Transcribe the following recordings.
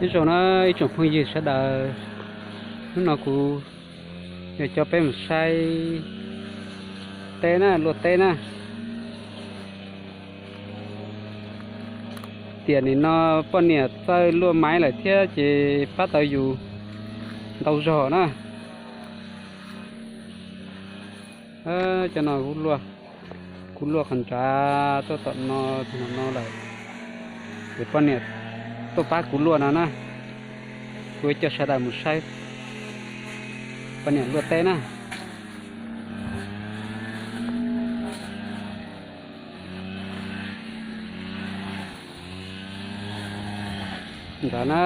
Nyob zoo na ib tsoom phooj ywg sawv daws, hnub no kuv yuav coj peb mus saib teb na, luaj teb na. Tiam nim no poj niam txawj luaj maiv lawm thiab ces pab tau yus ntau zog na. Cov no kuv luaj qhov ntsav tuaj tom no, no lawm. Ces poj niam tuaj pab kuv luaj no na. Kuv coj sawv daws mus saib poj niam luaj teb na. Nrad na,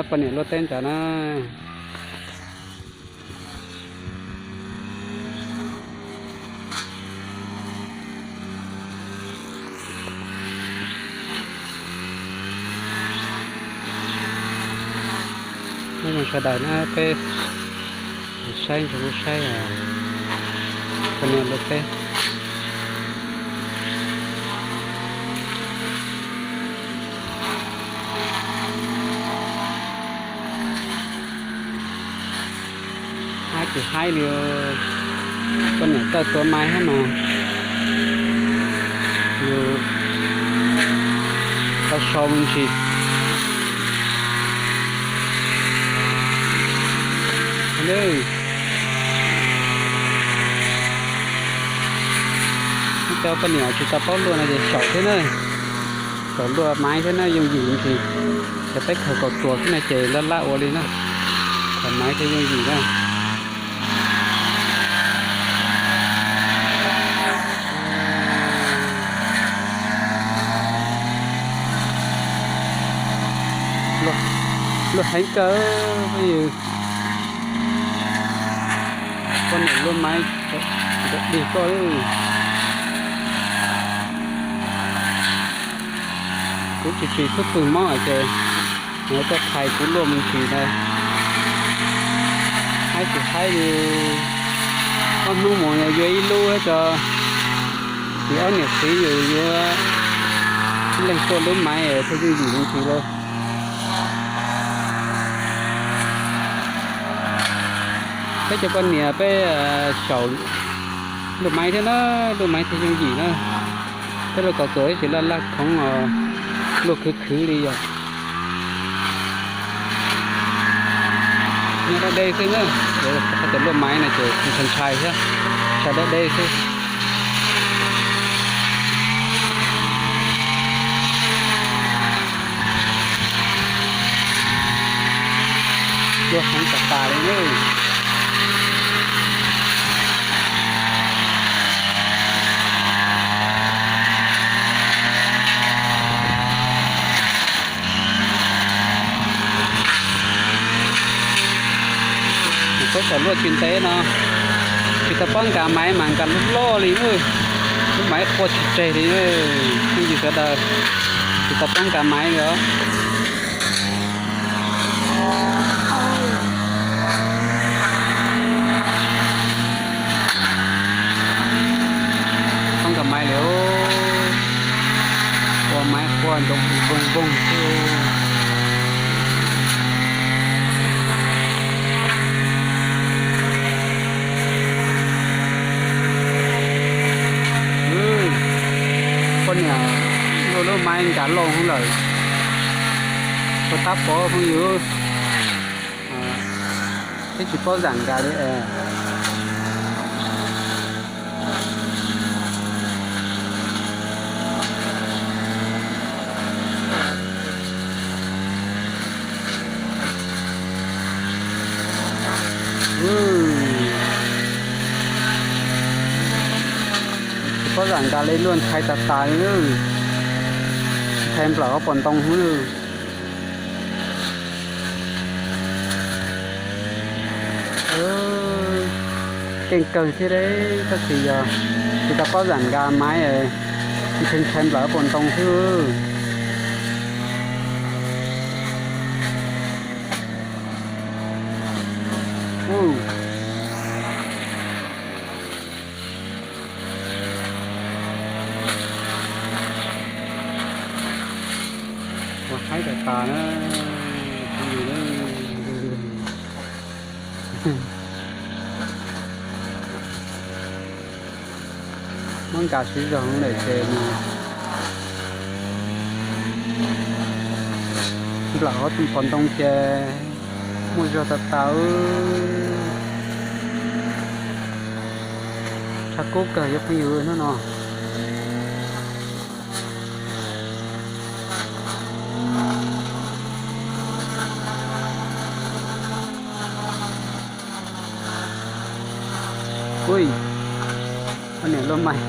poj niam luaj teb nrad na. Nyob zoo sawv daws na, peb saib ntsoov saib poj niam luaj teb. Haib ces haib li, poj niam txawj tuav maiv thiab mas yus tau sau me ntsis. Cov poj niam tsis tau paub luaj no ces xyaum thiab na, xyaum luaj maiv thiab na yooj yim ntsis. Cov peb khaws kaum tuam xwb no ces laj laj ua li na, xyaum maiv thiab yooj yim na. Luaj heev kawg phooj ywg. Poj niam luaj maiv dig koj. Kuv tsis tsis xub pwg mob ces yuav tuaj thaiv kuv luaj me ntsis ntawd. Haib tsis haib li, ob hnub mus yuav ib lub tso, ces ob niam txiv yus yuav leej tuaj lub maiv thiaj yooj yim me ntsis lawm. Peb cov poj niam peb xyaum luaj maiv thiab na, luaj maiv thiaj yooj yim na. Peb luaj kaum tuam ib tsis laj laj khoov os, luaj khwv khwv li yog. Nyob dab deb xwb na, qhov tias luaj maiv no ces ntshai ntshai thiab, ntshai dab deb xwb. Luaj heev tas tas li na. Mus pab xyaum luaj tsis ntev no, tsis tau paub nkag maiv mas nkag loj loj li na. Lub maiv qua tsis tseg li na. Phooj ywg sawv daws, tsis tau paub nkag maiv li os. Paub nkag maiv li, ua maiv qua ntsoov voog voog xwb. Poj niam luaj lub maiv nkag loj heev lawm, ua tab pov phooj ywg, twb tsis paub zam nkag li es. Tsis paub zam nkag li, luaj ntshai tas tas li, ntshai nplawm ob puas ntoo xwb. Keej kawg thiab, tab sis yog tsis tau paub zam nkag maiv, ntshai ntshai nplawm ob puas ntoo xwb. Ua haib tas tas na. Muab nkag siv zog lawm ces nws nplaum hauv tus pom ntoo ces muaj zog tas tas. Tshav kub kawg cov phooj ywg hnub no. Ui, poj niam luaj mais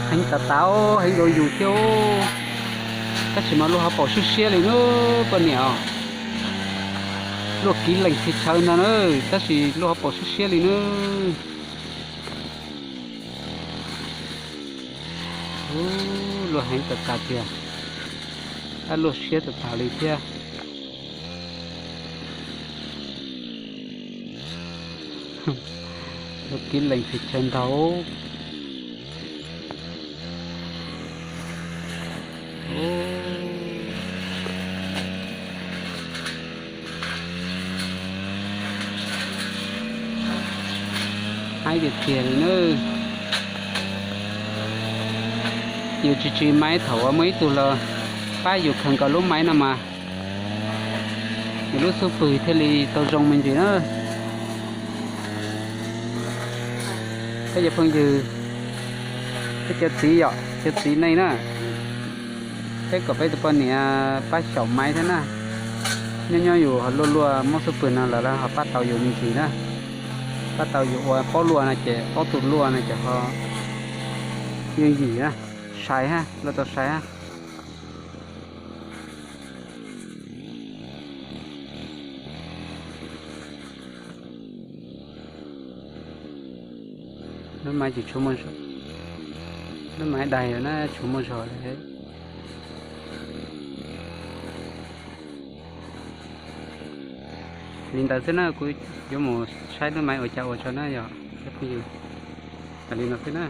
heev tas tas, heev dua yus thiab. Tab sis mas luaj hauv paus siab siab li na poj niam. Luaj kiv lees txhia chaw ntag na, tab sis luaj hauv paus siab siab li na. Ub, luaj heev tas tas tiag, tab luaj siab tas tas li thiab. Luaj kiv lees txhia chaw ntag. Haib tiag tiag li na. Yus tsis tsis maiv thaum uas muaj ib tug los pab yus khaws nkaus lub maiv no mas yus lub xub pwg thiaj li tau zoo me ntsis na. Peb cov phooj ywg, peb cov txiv yom, cov txiv neej na, peb kom peb tus poj niam pab xyaum maiv thiab na. Nyob nyob yus ho luaj luaj muab xub pwg no lawm lawv ho pab tau yus me ntsis na. Pab tau yus ua paub luaj no ces paub tus luaj no ces ho yooj yim na, sai hab, luaj tau sai hab. Lub maiv tsis tshua muaj zog, lub maiv daig na tshua muaj zog li. Li ntawd xwb na, kuv yuav mus saib lub maiv ua cas ua tso na yog cov phooj ywg. Li no xwb na.